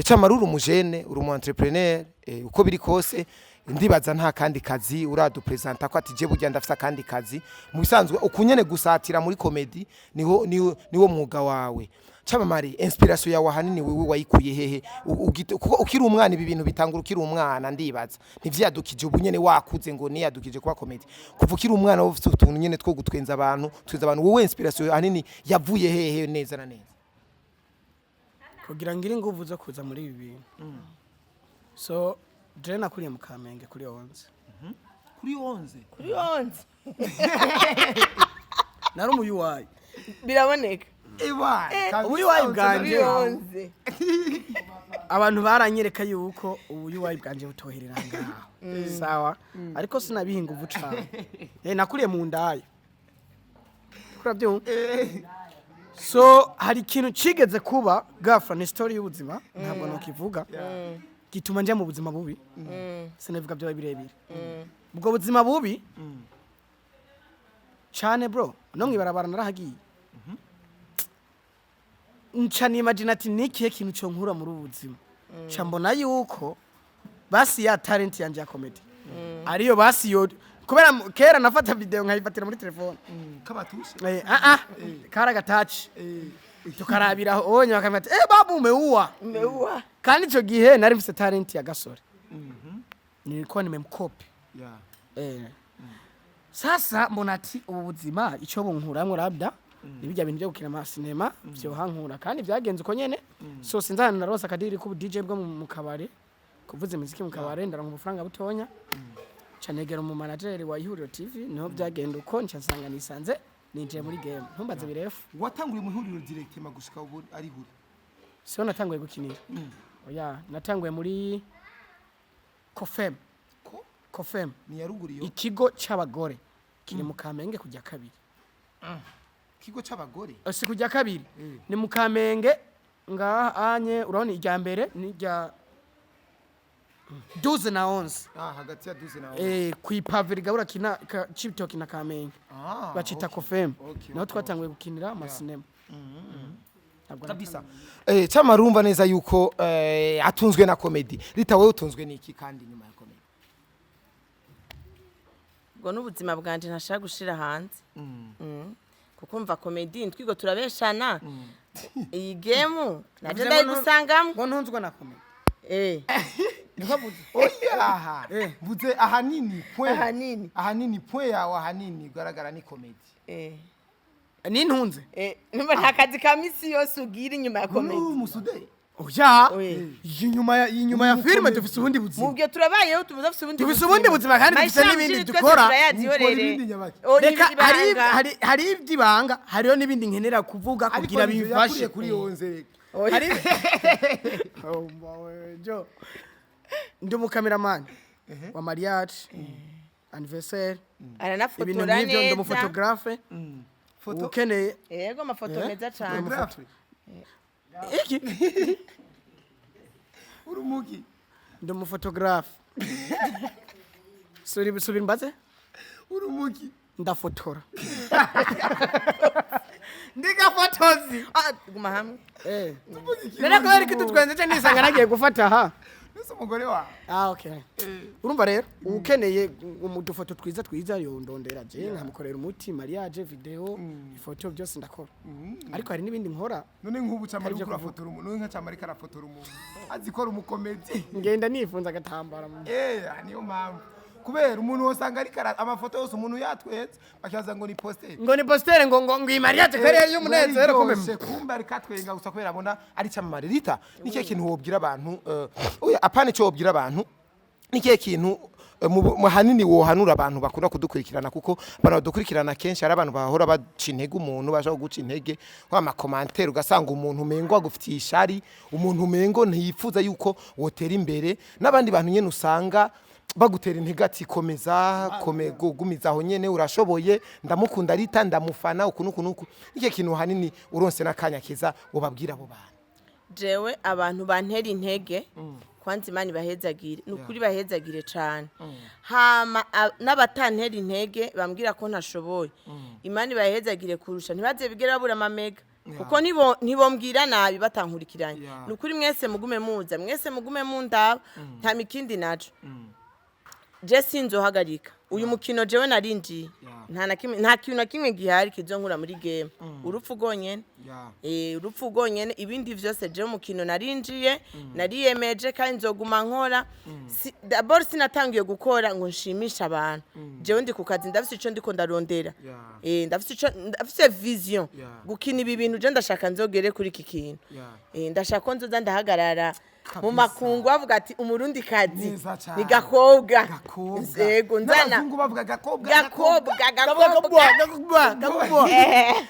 Camamare, uri umujene, uri umu entrepreneur, uko biri kose ndibaza nta kandi kazi uradupresenta ko ati je burya ndafise akandi kazi. Mu bisanzwe ukunyene gusatira muri comédie niho niwo mwuga wawe. Camamare, inspiration yawe ahanini wewe wayikuye hehe? Kuko ukiri umwana, ibi bintu bitangura ukiri umwana, ndibaza ntivyadukije ubu nyene wakuze ngo niyadukije kuba comédie. Kuva ukiri umwana wowe ufite utuntu nyene two gutwenza abantu, twenza abantu, wowe inspiration ahanini yavuye hehe neza na neza? Kugira ngire inguvu zo kuza muri ibi bintu, so je nakuriye mu Kamenge kuri 11. Kuri 11? Kuri 11. Nari umuyuwayi. Biraboneka. Ewa. Ubuyuwayi Kuri bwanje, 11. abantu baranyereka yuko ubuyuwayi bwanje butoherera ngaho, sawa, ariko sinabiha inguvu cane. Nakuriye mu ndaya, urabyumva? So hari ikintu cigeze kuba gafa, ni story y'ubuzima, ntabwo nokivuga, gituma njya mu buzima bubi. Sinavuga byoba birebire, ubwo buzima bubi cane, bro. No mwibarabara narahagiye, nca nimagine ati nikihe kintu cyo nkura muri ubu buzima? Nca mbona yuko basi ya talent yanje ya comedy ariyo basi yo, kubera kera nafata video nkayifatira muri telefone. Kabatushe. Ah ah, kara gataci tukarabiraho onye bakamenya ati babu umeua. Umeua. Kandi ico gihe nari mfise talent ya Gasore, nilikuwa nimemkopi. Sasa mbona ati ubu buzima icyo bunkuramwo labda ni bijya bintu byo gukina amasinema vyohankura, kandi vyagenze uko nyene. So sinzana narose akadiri k'ubu DJ bwo mu kabare, kuvuza imiziki mu kabare, ndaronka ubufaranga butonya, nca negera umu manager wa Ihuriro TV. Niho byagenda uko, nca nsanga nisanze ninjiye muri game. Ntumbaze birefu. Watanguye mu ihuriro directement gushika ubu ari hure? Siho natanguye gukinira, oya. Natanguye muri Kofem. Ko? Kofem. Ni yaruguru iyo? Ikigo c'abagore kiri mu Kamenge kujya kabiri. Kigo c'abagore? Si kujya kabiri, ni mu Kamenge ngaha anye. Urabona irya mbere ni irya 12 na 11. Ah, hagati ya 12 na Kw'ipave rigabura kina Cibitoke na Kamenge. Ah. Bacita Kofem. Okay, Niho okay, twatanguye gukinira amasinema. Ntabwo Kabisa. Camarumva neza yuko atunzwe na comedy. Rita, wewe utunzwe n'iki kandi nyuma ya comedy? Ubwo n'ubuzima bwanje ntashaka gushira hanze. Kuko mva comedy twigo turabeshana, iyi game naje ndayigusangamo. Ngo ntunzwe na comedy? Niko avuze? Oya, mvuze ahanini point. Ahanini. Ahanini point yawe ahanini ugaragara ni comedy. Nintunze? Numva nta kazi ka misi yose ugira inyuma ya comedy. Umusude. Oya. Oya. Inyuma ya filime dufise ubundi buzima. Mubyo turabayeho, tubuze afise ubundi. Dufise ubundi buzima kandi dufise n'ibindi dukora. Mukora ibindi nyabaki? Reka, hari iby'ibanga, hariho n'ibindi nkenera kuvuga kugira Ariko bimfashe. yakuriye kuri 11 reka. Hari Oh, jo. Ndi umukameramani wa mariage, anniversaire, ibintu Aranafotora nk'ibyo. Ndi neza. umuphotographe. Photo? Ukeneye Yego, amafoto meza cane. Photographe? Iki? Urumuki? Ndi umuphotographe. Subira, subira mbaze. Urumuki? Ndafotora, ndigafotozi. Ah, guma hamwe. None kubera iki tutwenze ce nisanga nagiye gufata aha? Nese umugore wawe. Ah, okay. Urumva rero, ukeneye udufoto twiza twiza yondondera, je nkamukorera umuti, mariage, video, ifoto, byose ndakora. Ariko hari n'ibindi nkora. None nk'ubu camara Hari ibyo uriko urafotora umuntu, none nka camara ariko arafotora umuntu azi ko ari umukomedi? Ngenda nifunza agatambara Niyo mpamvu kubera umuntu wosanga ariko amafoto yose umuntu yatwetse bakibaza ngo ni poster. Ngo ni poster, ngo iyi mariage kare y'umunezero kumbe. Kumbe kumbe ariko atwenga gusa kubera abona ari cyamamare. Rita, ni ikihe kintu wobwira abantu, oya, apana icyo wobwira abantu, ni ikihe kintu mu hanini wohanura abantu bakunda kudukurikirana? Kuko abantu badukurikirana kenshi ari abantu bahora baca intege umuntu, bashaka guca intege wa ma commentaires, ugasanga umuntu umengo agufitiye ishari, umuntu umengo ntiyifuza yuko wotera imbere, n'abandi bantu nyene usanga bagutera intege ati komeza, kome, gumiza aho nyene, urashoboye, ndamukunda Rita, ndamufana, uku nuku nuku. Nicyo kintu hanini uronse n'akanya keza wobabwira abo bantu? Jewe abantu bantera intege, kwanza Imana ibahezagire, ni ukuri bahezagire cane. Hama n'abatantera intege bambwira ko ntashoboye, Imana ibahezagire kurusha, ntibaze bigere babura amamega, kuko ntibombwira nabi batankurikiranye. Ni ukuri mwese mugume muza, mwese mugume mundaba. Nta mikindi naco, je sinzohagarika uyu mukino. Jewe narinjiye, nta na kimwe, nta kintu na kimwe gihari kizonkura muri game, urupfu rwonyene. Urupfu rwonyene. Ibindi vyose, jewe umukino narinjiye, nariyemeje kandi nzoguma nkora. D'abord sinatangiye gukora ngo nshimishe abantu. Jewe ndi ku kazi, ndafise ico ndiko ndarondera. Ndafise ico, ndafise vision. Gukina ibi bintu, je ndashaka nzogere kuri iki kintu. Ndashaka ko nzoza ndahagarara mu makungu bavuga ati umurundi kazi Neza cane. ni gakobwa. Gakobwa. Yego, nzana N'abazungu bavuga gakobwa. Gakobwa, gakobwa. Gakobwa, gakobwa, gakobwa,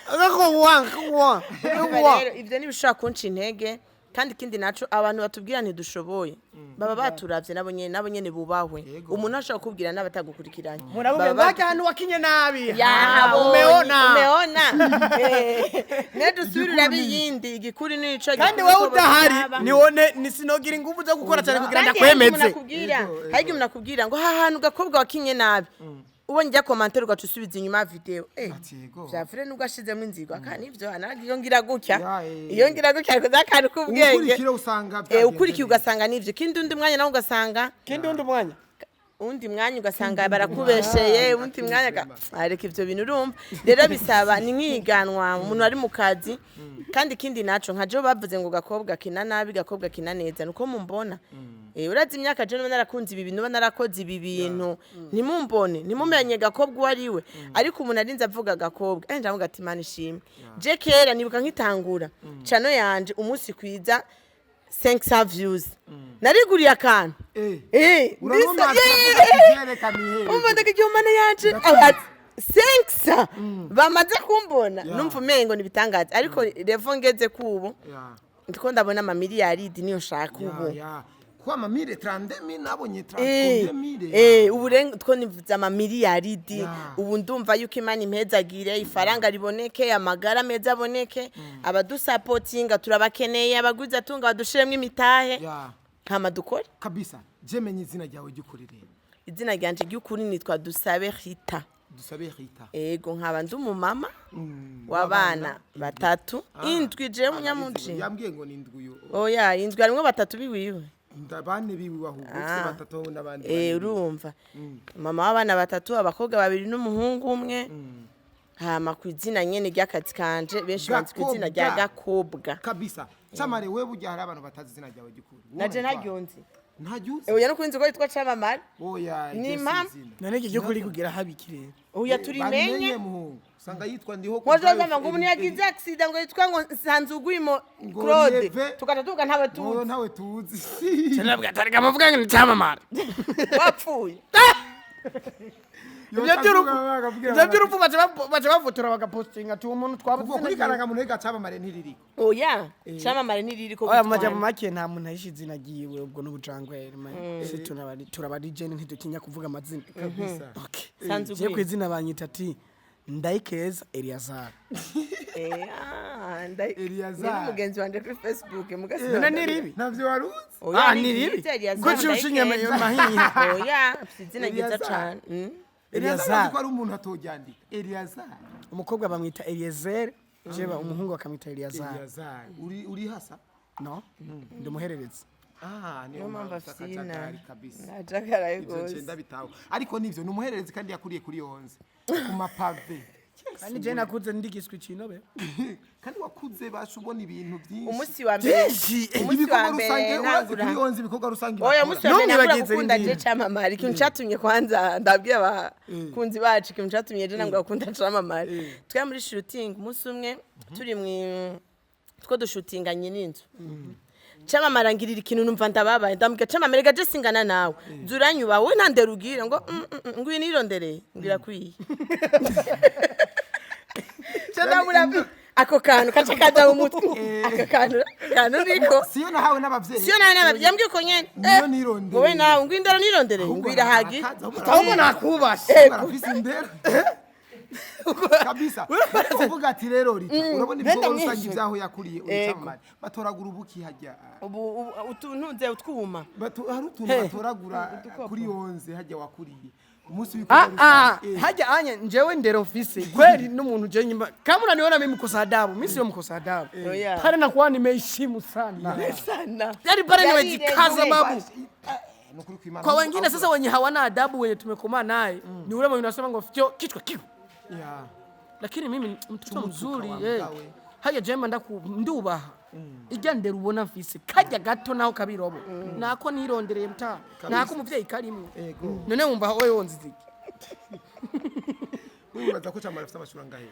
gakobwa. Urumva rero, ivyo ntibishobora kunca intege. Kandi ikindi naco, abantu batubwira ntidushoboye baba baturavye nabo nyene, nabo nyene bubahwe. Umuntu ashobora kubwira n'abatagukurikiranye. Muravuga Baba ngo haki ahantu wakinye nabi. Yahabonye. Umeona. Umeona. Nedusubira urabe iyindi igikuri nico. Kandi gikuru wowe ko udahari botaba. niwone nisinogira ingufu zo gukora cyane kugira Kandi hari igihe umuntu ndakwemeze. akubwira, hari igihe umuntu akubwira ngo ha hantu gakobwa wakinye nabi, ubonye ijya commentaire ugaca usubiza inyuma video, Ati yego. Vyavure nubwo ashizemo inzigo akana ivyo anaraga iyo ngira gutya, Ya, eh. iyo ngira gutya, ariko akantu k'ubwenge. Ukurikira usanga byagenze Ukurikiye neza. ugasanga nivyo. Kindi undi mwanya nawe ugasanga Kindi undi mwanya. Undi mwanya ugasanga barakubesheye, undi mwanya areka ivyo bintu. Urumva rero bisaba ni nk'ihiganwa umuntu ari mu kazi. Kandi ikindi naco, nka jo bavuze ngo gakobwa kina nabi, gakobwa kina neza, nuko mumbona. Urazi imyaka je nuba narakunze ibi bintu, nuba narakoze ibi bintu, ntimumbone, ntimumenye Gakobwa uwo ari we. Ariko umuntu arinze avuga Gakobwa, ndavuga ati Imana ishimwe. Je kera nibuka nkitangura channel yanje, umunsi kwiza 500 views nariguriye akantu. Urabona. Ndisa- Yeah. Umva, ndakigihumana yanje ati 500 bamaze kumbona, numva umengo ni ibitangaza. Ariko level ngeze kubu, ndiko ndabona amamiliyaridi, niyo nshaka ubu. Kuba amamire 32 mille nabonye, 32 mille. Ubu rero two nivuze amamiliyaridi. Ubu ndumva yuko Imana impezagire, ifaranga riboneke, amagara meza aboneke, abadusapotinga turabakeneye, abagwizatunga badushiremo imitahe, hama dukore. Kabisa. Je menye izina ryawe ry'ukuri rero. Izina ryanje ry'ukuri nitwa Dusabe Rita. Dusabe Rita. Ego, nkaba ndi umumama w'abana batatu, indwi je munyamuji. Yambwiye ngo ni indwi uyu. Oya, indwi harimwo batatu biwiwe. Ndabane biwe ahubwo ufite batatu n'abandi Eh, babiri. Urumva, mama w'abana batatu, abakobwa babiri n'umuhungu umwe. Hama ku izina nyene ry'akazi kanje, benshi banzi ku izina rya Gakobwa. Kabisa. Camare, wewe burya hari abantu batazi izina ryawe ry'ukuri. Naje ntaryo nzi. Ntaryo uzi? Oya, no kunzi ko yitwa Camamare. Oya. Ni Iryo si impamvu. izina. None iki gihugu uri kugira habiki rero? Oya, turimenye. Bamenye muhungu usanga yitwa Ndiho. Mwazozama ngo umuntu yagize accident ngo yitwa ngo Nsanzugwimo Ngo Claude, Lieve. tugaca tuvuga ntawe Ngo tuzi. ntawe tuzi. Nabwo atari kamuvuga ngo ni cyamamare. Wapfuye. Ibyo by'urupfu baca bafotora bagapostinga ati uwo muntu twabuze. Ubwo kuri karangamuntu rega Camamare ntiririko. Oya, Camamare ntiririko. Oya, mu majambo make nta muntu ahishe izina ryiwe, ubwo n'ubujangwe. Si turabari jene, ntidutinya kuvuga amazina. Kabisa. Okay. Nsanzugwimo. Je ku izina banyita ati Ndayikeza Eliazar. Eliazar. Ni umugenzi wanje kuri Facebook mugasi. None ni ribi? Navyo wari uzi? Oya, Ah, ni ni ribi? ryiza, Eliazar. Ko ciye ushinya Ndayikeza. mahinya. Oya, afite izina ryiza Eliazar. cane. Eliazar. Eliazar. Ko ari umuntu atoryandika Eliazar. Umukobwa bamwita Eliezer, je umuhungu bakamwita Eliazar. Eliazar, uri hasa? No, ndi umuhererezi. Ah, niyo Niyo mpamvu mpamvu afite izina. akajagari kabisa. Najagaraye Ivyo gose. ncenda bitaho, ariko nivyo ni umuhererezi kandi yakuriye kuri yonze ku mapave. Kandi je nakuze ndigiswa ikinobe. Kandi wakuze basha ubona ibintu byinshi. Umunsi wa mbere, Byinshi. umunsi wa Ibikorwa mbere rusange urazi ntangura. kuri yonze ibikorwa rusange Oya, bakora. umunsi wa mbere Numwe nangura bagenzi gukunda je b'indini. Camamare, ikintu catumye, kwanza ndabwiye abakunzi bacu ikintu catumye je nangura gukunda Camamare. Twari muri shooting umunsi umwe, turi mu two dushutinganye n'inzu. Camamare angirira ikintu, numva ndababaye. Ndamubwira: "Camamare ga, je singana nawe, zuranyuba wowe nta ndero ugira." Ngo "Ngwino nirondereye, ngira kwiye." Ca ndamurabwira ako kantu kaca kaja mu mutwe, ako kantu niko. Siyo nahawe n'abavyeyi. Siyo nawe n'ababyeyi, yambwiye uko nyene. Niyo nirondereye. Wowe nawe ngo indero nirondereye, Ahubwo ngo irahagije. arakaza, ahubwo Ahubwo nakubashe. Arafise indero kabisa. Uvuga ati rero Rita, urabona Nenda ibikorwa rusange mwishe. ibyaho yakuriye uri Camamare, batoragura ubuki hajya. Ubu utuntuze utwuma. Hari utuntu batoragura kuri yonze hajya wakuriye umunsi Ah, w'ibikorwa ah, rusange. haja anya njewe ndero mfise kweli n'umuntu je nyimba kama unaniona mimi mkosa adabu, mimi sio mkosa adabu. Oya. Pale nakuwa nimeheshimu sana. Sana. Yaani pale Yari nimejikaza irenze. babu. Nukuri kw'Imana. Kwa wengine sasa wenye hawana adabu, wenye tumekomaa naye, ni ule mwenye unasema ngo fyo kichwa kiu. Lakini mimi mtoto mzuri wa eh. mgawe. Hajya jema ndaku ndubaha. Ijya ndero ubona mfise kajya gato naho kabirobo. Nako nirondereye mta. Nako umuvyeyi karimwe. Ego. None wumva wowe wonzize iki? Wibaza ko Camamare afite amashuri angahe?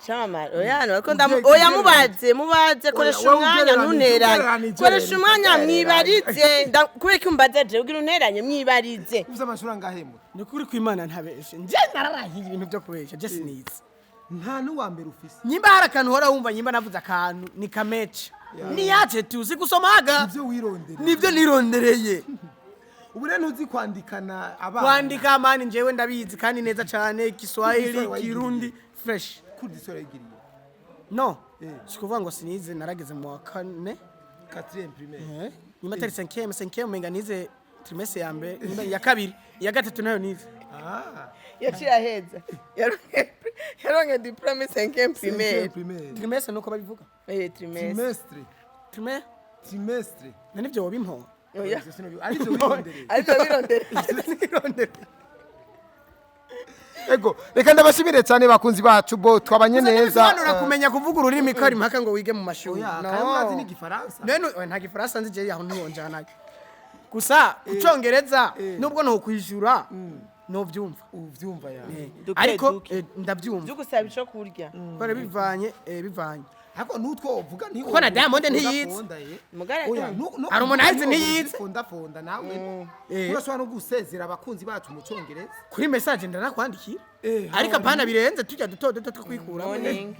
Camamare, oya no, ariko ndamu Ugiye oya, kugereranya. mubaze, mubaze, koresha Oya, umwanya ugereranije, ntunteranye. ugereranije, Koresha umwanya ugereranije. mwibarize. Kubera ko umbaza je ugira unteranye, mwibarize. Ufite amashuri angahe mu? Ni ukuri kw'Imana ntabeshe. Nje nararahiye ibintu byo kubesha, je sinize. Nta n'uwa mbere ufise. Nyimba hari akantu uhora wumva nyimba navuze akantu ni kamecha. Niyache tu sikusomaga. Ibyo wirondereye. Nibyo nirondereye. Ubu rero ntuzi kwandikana abana? Kwandika mani njewe ndabizi kandi neza cyane, Kiswahili, Kiswahili wayigiriye. Kirundi fresh. Kuri disore yigiriye? No. Eh. Sikuvuga ngo sinize, narageze mu wa kane. Quatrième primaire. Eh, nyuma atari cinquième, cinquième umenga nize trimestre ya mbere, nyuma ya kabiri, iya gatatu nayo nize. Ah. Yaciye aheza. Yaronke diplôme 5e primaire. Cinquième primaire. Trimestre nuko babivuga. Eh, trimestre. Trimestre. Trimestre. Trimestre. Na nivyo wobimpo. Oya. Ivyo arivyo wirondereye. Ariko birondereye. Nirondereye. Ego, reka ndabashimire cyane bakunzi bacu bo twabanye neza. Bisobanura kumenya kuvuga ururimi ko ari impaka ngo wige mu mashuri. Oya, No. kandi urazi n'igifaransa. None oya, nta gifaransa nzi je, yaho ntiwonjanayo. Gusa ku Cyongereza, nubwo ntokwishura, novyumva. Uvyumva ya? Duke, Ariko duke. Ndabyumva. Byo gusaba ico kurya. Kubera bivanye Ariko nutwo uvuga nti Kuko na Diamond ntiyize. Mugara. Oya, Hari umuntu ahize ntiyize. Fonda fonda nawe. Urashobora no gusezera abakunzi bacu mu Cyongereza. Kuri message ndanakwandikira, ariko apana birenze tujya duto duto two kwikuramo. Morning.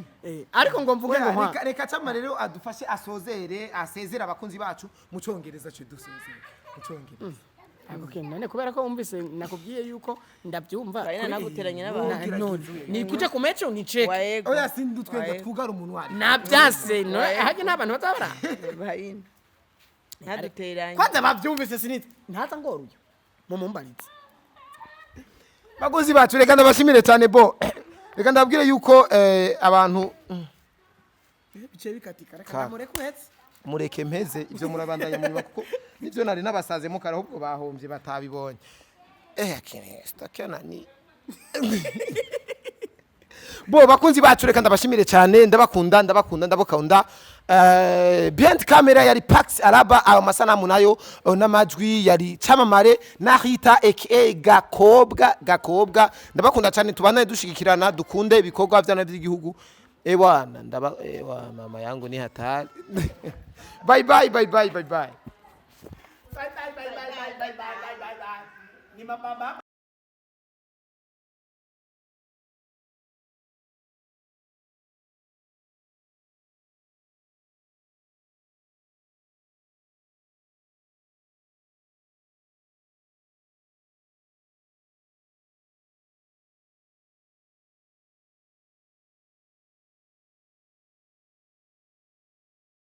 Ariko ngo mvuge ngo Oya, nkwa reka Chama rero adufashe asozere, asezere abakunzi bacu mu Cyongereza, cyo dusozere mu Cyongereza. Okay, none kubera ko wumvise nakubwiye yuko ndabyumva. Bayina naguteranya n'abantu. None ni kuja ku mecho ni check. Waego. Oya, sindi twenga. Waego. Twugara umunwa. Nabyase no hajye n'abantu bazabara. Bayina ntaduteranye. Kwanza babyumvise, sinitse ntaza ngoruyo mumumbarize. Bakunzi bacu, reka ndabashimire cyane. Bo reka ndababwire yuko abantu Bice bikatika, reka ndamureke uhetse. Mureke mpeze ibyo, murabandanya muriba kuko nibyo nari nabasaze mukara, ahubwo bahombye batabibonye. Akiresta kenani. Bo bakunzi bacu, reka ndabashimire cyane, ndabakunda, ndabakunda, ndabakunda. Behind camera yari Pax Araba, ayo masanamu nayo n'amajwi yari Chamamare na Rita aka Gakobwa. Gakobwa, ndabakunda cyane, tubanaye dushigikirana, dukunde ibikorwa byana by'igihugu. Ewana ndaba, ewa mama yangu ni hatari. Bye bye bye bye bye bye. Bye bye bye bye bye bye bye bye bye. Ni mama.